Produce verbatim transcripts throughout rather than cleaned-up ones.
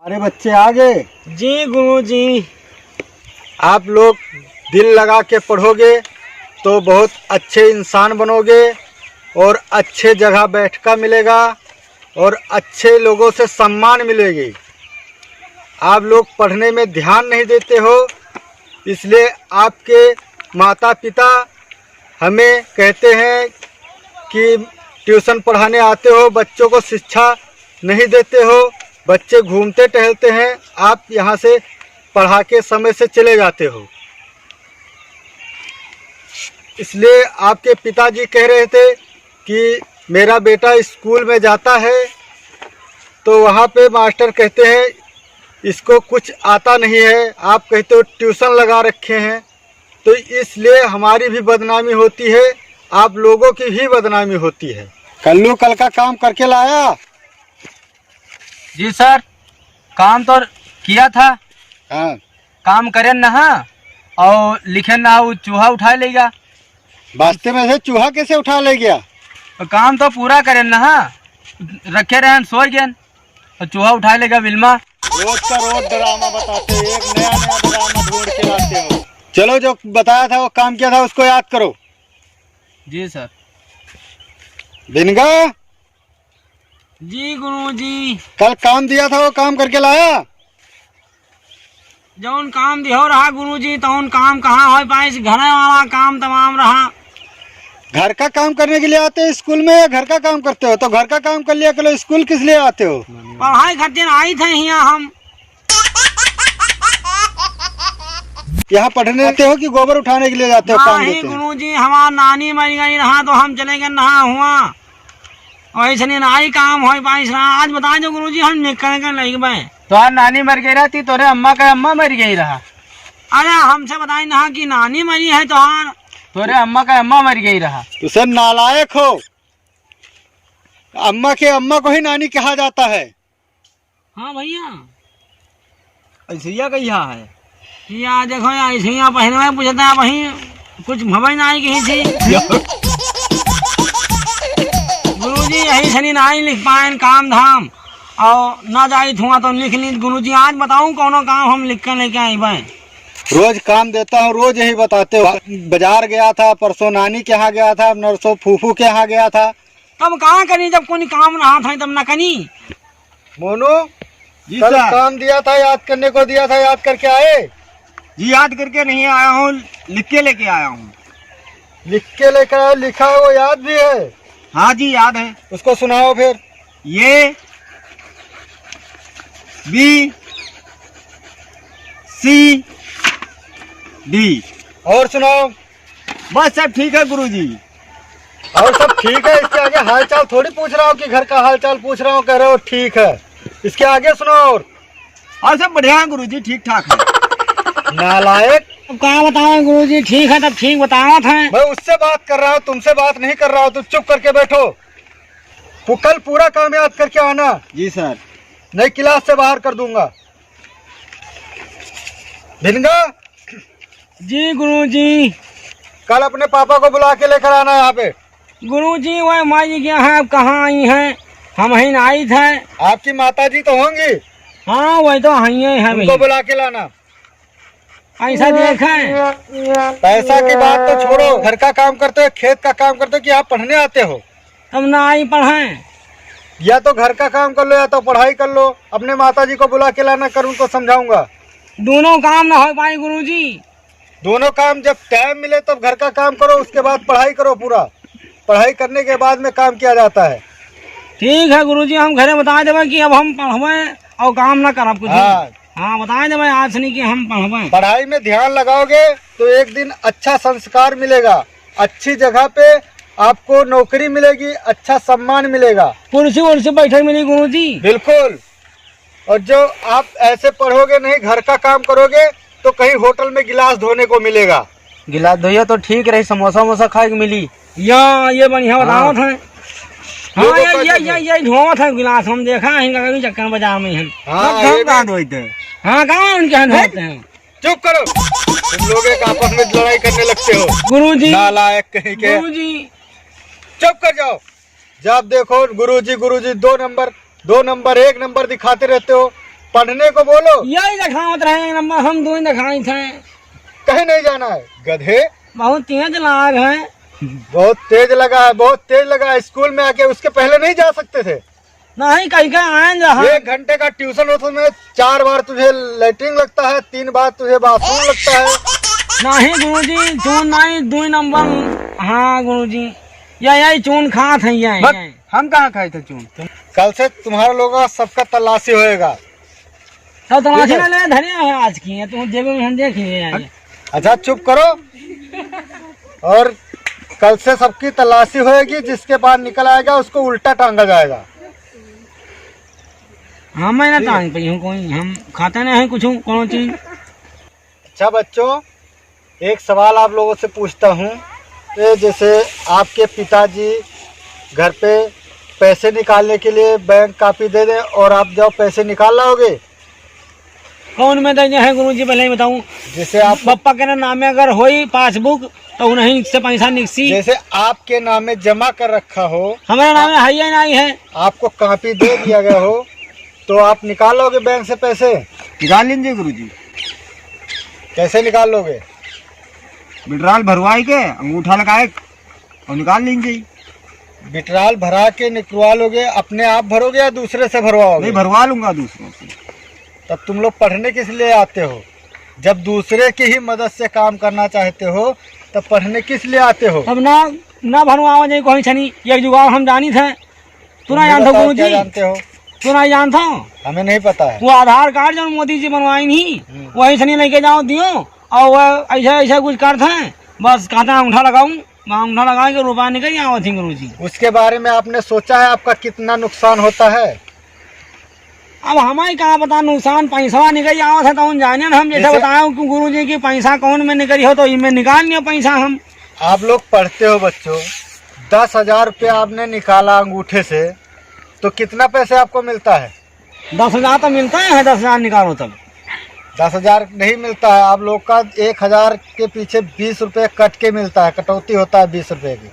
अरे बच्चे आ गए। जी गुरुजी। आप लोग दिल लगा के पढ़ोगे तो बहुत अच्छे इंसान बनोगे और अच्छे जगह बैठका मिलेगा और अच्छे लोगों से सम्मान मिलेगी। आप लोग पढ़ने में ध्यान नहीं देते हो, इसलिए आपके माता पिता हमें कहते हैं कि ट्यूशन पढ़ाने आते हो, बच्चों को शिक्षा नहीं देते हो, बच्चे घूमते टहलते हैं, आप यहाँ से पढ़ा के समय से चले जाते हो। इसलिए आपके पिताजी कह रहे थे कि मेरा बेटा स्कूल में जाता है तो वहाँ पे मास्टर कहते हैं, "इसको कुछ आता नहीं है, आप कहते हो ट्यूशन लगा रखे हैं।" तो इसलिए हमारी भी बदनामी होती है, आप लोगों की भी बदनामी होती है। कल्लू, कल का काम करके लाया? जी सर, काम तो किया था। हाँ। काम करेन नहा और लिखेन नहा, वो चूहा उठाए ले गया। वास्तव में से चूहा कैसे उठा ले गया? तो काम तो पूरा करेन नहा, रखे रहेन, सोए गएन। और चूहा उठाए लेगा विल्मा। रोज का रोज ड्रामा बताते हो, एक नया नया ड्रामा ढूंढ के लाते हो। चलो, जो बताया था, वो काम किया था, उसको याद करो। जी सर। बिनगा। जी गुरुजी। कल काम दिया था, वो काम करके लाया? जौन काम दिहो रहा गुरुजी, तौन काम कहाँ होइ पाइस? घरे वाला काम तमाम रहा। घर का काम करने के लिए आते हैं स्कूल में, या घर का काम करते हो? तो घर का काम कर लिया करो, स्कूल किस लिए आते हो? पढ़ाई खातिर आई थे हियाँ हम। यहाँ पढ़ने आते हो कि गोबर उठाने के लिए जाते हो, काम नहीं देते हैं? गुरुजी, हमार नानी मर गई रहा तो हम चले गए नहा हुआ। वैसे नहीं, नाई काम होइ पाइस रहा। आज बताए दो गुरुजी, हम निकल के लइबे। तोहार नानी मर गई रहती, तोरे अम्मा का अम्मा मर गई रहा। अरे हमसे बताई ना कि नानी मरी है तोहार। तोरे अम्मा का अम्मा मर गई रहा। तो सर नालायक हो। अम्मा के अम्मा को ही नानी कहा जाता है। हाँ भैया। ऐसैया कहिया है? या देखो यार, ऐसैया पहले में पूछता है, वहीं कुछ भवई ना आई कहीं थी। गुरुजी, यही सनी ना आई लिख पाएन काम धाम, और ना जाई थुआ तो लिख ली। गुरुजी, आज बताऊं कौनो काम हम लिख के लेके आई बाएं। रोज काम देता हूँ, रोज यही बताते हो। बाजार गया था, परसों नानी के यहाँ गया था, नरसों फूफू के यहाँ गया था। तब कहाँ करी, जब कोई काम रहा था तब ना करी। मोनू, जी कल सर। काम दिया था, याद करने को दिया था, याद करके आए? जी, याद करके नहीं आया हूँ, लिख के लेके आया हूँ। लिख के लेकर आए, लिखा है, वो याद भी है? हाँ जी, याद है। उसको सुनाओ फिर। A, B, C, D। और सुनाओ। बस सब ठीक है गुरुजी। और सब ठीक है, इसके आगे हालचाल थोड़ी पूछ रहा हूँ कि घर का हालचाल पूछ रहा हूँ, कह रहे हो ठीक है। इसके आगे सुनाओ और। और सब बढ़िया है गुरुजी, ठीक ठाक है। नालायक। अब का बताएं गुरुजी, ठीक है तब ठीक बतावत हैं। मैं उससे बात कर रहा हूँ, तुमसे बात नहीं कर रहा हूँ, तुम चुप करके बैठो। पु-, कल पूरा काम याद करके आना। जी सर। नहीं क्लास से बाहर कर दूंगा। भिनगा। जी गुरुजी। कल अपने पापा को बुला के लेकर आना यहाँ पे। गुरुजी, वह माई जी के यहाँ अब कहाँ आई हैं, हम ही ना आई थे। आपकी माता जी तो होंगी। हाँ, वही तो आई हैं, हम उनको ही। बुला के लाना। ऐसा देखें। पैसा की बात तो छोड़ो, घर का काम करते हो, खेत का काम करते हो कि आप पढ़ने आते हो? हम ना आई पढ़ाएं। या तो घर का काम कर लो या तो पढ़ाई कर लो। अपने माता जी को बुला के लाना, कर उनको समझाऊंगा। दोनों काम ना हो पाए गुरुजी। दोनों काम जब टाइम मिले तब घर का काम करो, उसके बाद पढ़ाई करो पूरा। पढ़ाई करने के बाद में काम किया जाता है। ठीक है गुरुजी, हम घरे बता देबे कि अब हम पढ़बे और काम ना करब कुछ। हाँ। हाँ, बता देबे आज से नहीं कि हम पढ़बे। पढ़ाई में ध्यान लगाओगे तो एक दिन अच्छा संस्कार मिलेगा, अच्छी जगह पे आपको नौकरी मिलेगी, अच्छा सम्मान मिलेगा। कुर्सी उर्सी बैठे मिली गुरुजी। बिल्कुल। और जो आप ऐसे पढ़ोगे नहीं, घर का काम करोगे, तो कहीं होटल में गिलास धोने को मिलेगा। गिलास धोइए तो ठीक रही, समोसा वमोसा खाए के मिली। या, ये बढ़िया हाँ। बतावत हैं। हाँ, लोगों ये, का ये, जो ये, ये धोवत है गिलास, हम देखा है इनका कभी चक्कर बाजार में है। हाँ, हम ये भी कहाँ धोते हैं? हाँ, कहाँ उनके यहाँ हैं? धोते हैं? चुप करो, तुम लोग एक आपस में लड़ाई करने लगते हो। गुरुजी। नालायक कहीं के। गुरुजी। चुप कर जाओ। जब देखो गुरुजी, गुरुजी, दो नंबर, दो नंबर, एक नंबर दिखाते रहते हो। पढ़ने को बोलो। यही देखावत रहे नंबर, हम दो ही देखाई थे। कहीं नहीं जाना है, गधे। बहुत तेज लाग है। बहुत तेज लगा है, बहुत तेज लगा है। स्कूल में आके उसके पहले नहीं जा सकते थे? नहीं, कहीं का आए रहा। एक घंटे का ट्यूशन हो, उसमें चार बार तुझे लेटरिन लगता है, तीन बार तुझे बाथरूम लगता है। नहीं गुरुजी, चून नहीं, दो ही नंबर। हाँ गुरुजी, या, या चून खात है, या, बस, या। हम कहाँ खाए थे चून? कल से तुम्हारा लोगों का सबका तलाशी होएगा। तो तलाशी ठीक है। ना ले, धनिया है आज की, ये तो जेब में हम देख लिए हैं। अच्छा, चुप करो। और कल से सबकी तलाशी होएगी, जिसके पास निकल आएगा, उसको उल्टा टांगा जाएगा। हाँ, मैं ना ठीक है। टांग पाई हूँ कोई, हम खाते नहीं हैं कुछ, कौन चीज। अच्छा बच्चों, एक सवाल आप लोगों से पूछता हूँ कि जैसे आपके पिताजी घर पे पैसे निकालने के लिए बैंक कॉपी दे दें और आप जाओ पैसे निकाल लाओगे? कौन में दे हैं गुरुजी, पहले ही बताऊं। जैसे आप पप्पा के ना नामे अगर होई पासबुक तो उन्हीं से पैसा निकसी। जैसे आपके नामे जमा कर रखा हो, हमारे नामे है ही नहीं है। आपको कॉपी दे दिया गया हो तो आप निकाल लोगे बैंक से पैसे? निकाल लीजिए गुरुजी। कैसे निकाल लोगे? विड्राल भरवाई के अंगूठा लगाए और निकाल लीजिए। विड्राल भरा के निकलवा लोगे, अपने आप भरोगे या दूसरे से भरवाओगे? नहीं, भरवा लूंगा दूसरों से। तब तुम लोग पढ़ने किस लिए आते हो? जब दूसरे की ही मदद से काम करना चाहते हो, तब पढ़ने किस लिए आते हो? तब ना, ना भरवावा जाए कोई छनी, एक जुगाड़ हम जानी थे। तू ना तुम भी जानत हो बताओ, क्या गुरुजी? जानते हो? तू ना जानत हो? हमें नहीं पता है। वो आधार कार्ड जो मोदी जी बनवाई नहीं, हम्म। वही छनी लेके जाओ दियो, और वो ऐसा, ऐसा कुछ करत हैं, बस कहता है अंगूठा लगाऊं, वहाँ अंगूठा लगाएंगे, रुपया निकल आवत है गुरुजी। उसके बारे में आपने सोचा है आपका कितना नुकसान होता है? अब हमारे का पता, नुकसान पैसा निकल आवत है तो हम जाने न, हम जैसे जैसे बताए कि गुरुजी की पैसा कौन में निकली हो तो इनमें निकाल लियो पैसा हम। आप लोग पढ़ते हो बच्चों, दस हजार रुपया आपने निकाला अंगूठे से, तो कितना पैसे आपको मिलता है? दस हजार तो मिलता है, दस हजार निकालो तब। दस हजार नहीं मिलता है, आप लोग का एक हजार के पीछे बीस रुपये कट के मिलता है, कटौती होता है बीस रुपये की।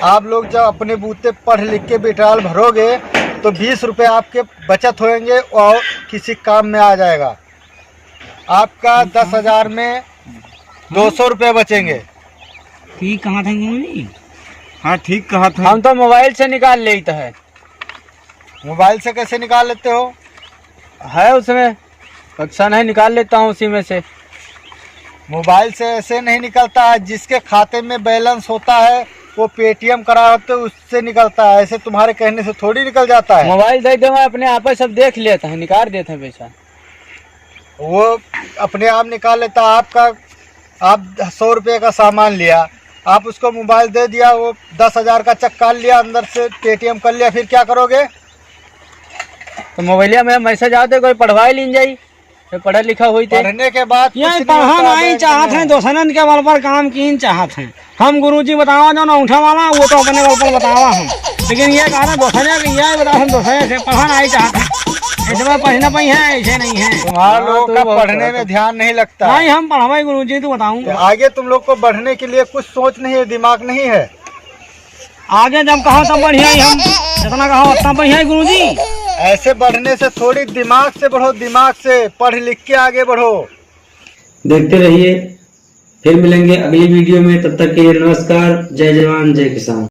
आप लोग जब अपने बूते पढ़ लिख के विड्राल भरोगे तो बीस रुपये आपके बचत होएंगे और किसी काम में आ जाएगा। आपका दस हजार में दो सौ रुपये बचेंगे। ठीक कहा था गुरुजी? हाँ, ठीक कहा था। हम तो मोबाइल से निकाल लेता है। मोबाइल से कैसे निकाल लेते हो? है उसमें, कक्षा नहीं, निकाल लेता हूँ उसी में से। मोबाइल से ऐसे नहीं निकलता है, जिसके खाते में बैलेंस होता है वो पेटीएम करा होते, उससे निकलता है, ऐसे तुम्हारे कहने से थोड़ी निकल जाता है। मोबाइल दे दे, मैं अपने आप ही सब देख लेता है, निकाल देता है पैसा। वो अपने आप निकाल लेता है। आपका, आप सौ रुपये का सामान लिया, आप उसको मोबाइल दे दिया, वो दस हजार का चेक काट लिया, अंदर से पेटीएम कर लिया, फिर क्या करोगे? तो मोबाइलिया में मैसेज आते, कोई पढ़वाई लीन जाई, तो पढ़ा लिखा होई ते। पढ़ने के बाद कुछ ये नहीं पढ़ा होता है नहीं बैंक चाहत में। हैं, दोसरन के बल पर काम कीन चाहत हैं। हम गुरुजी बतावा जो ना उठा वाला, वो तो अपने बल पर बतावा हम। लेकिन ये कहा ना दोसरे के, ये बता हम दोसरे से पढ़ा नहीं चाहत हैं। ऐसे में पढ़ना पई है, ऐसे नहीं है। तुम्हारा हाँ, लोगों तो का बहुत पढ़ने गलत में है। ध्यान नहीं लगता। नहीं, हम पढ़वाई गुरुजी, तू बताऊँ। तो आगे तुम लोग को बढ़ने के लिए कुछ सोच नहीं है, दिमाग नहीं है। आगे जब कहा तब बढ़िया ही हम, जितना कहा उतना बढ़िया ही गुरुजी। ऐसे बढ़ने से थोड़ी दिमाग से बढ़ो, दिमाग से पढ़ लिख के आगे बढ़ो। देखते रहिए, फिर मिलेंगे अगली वीडियो में। तब तक के लिए नमस्कार, जय जवान, जय किसान।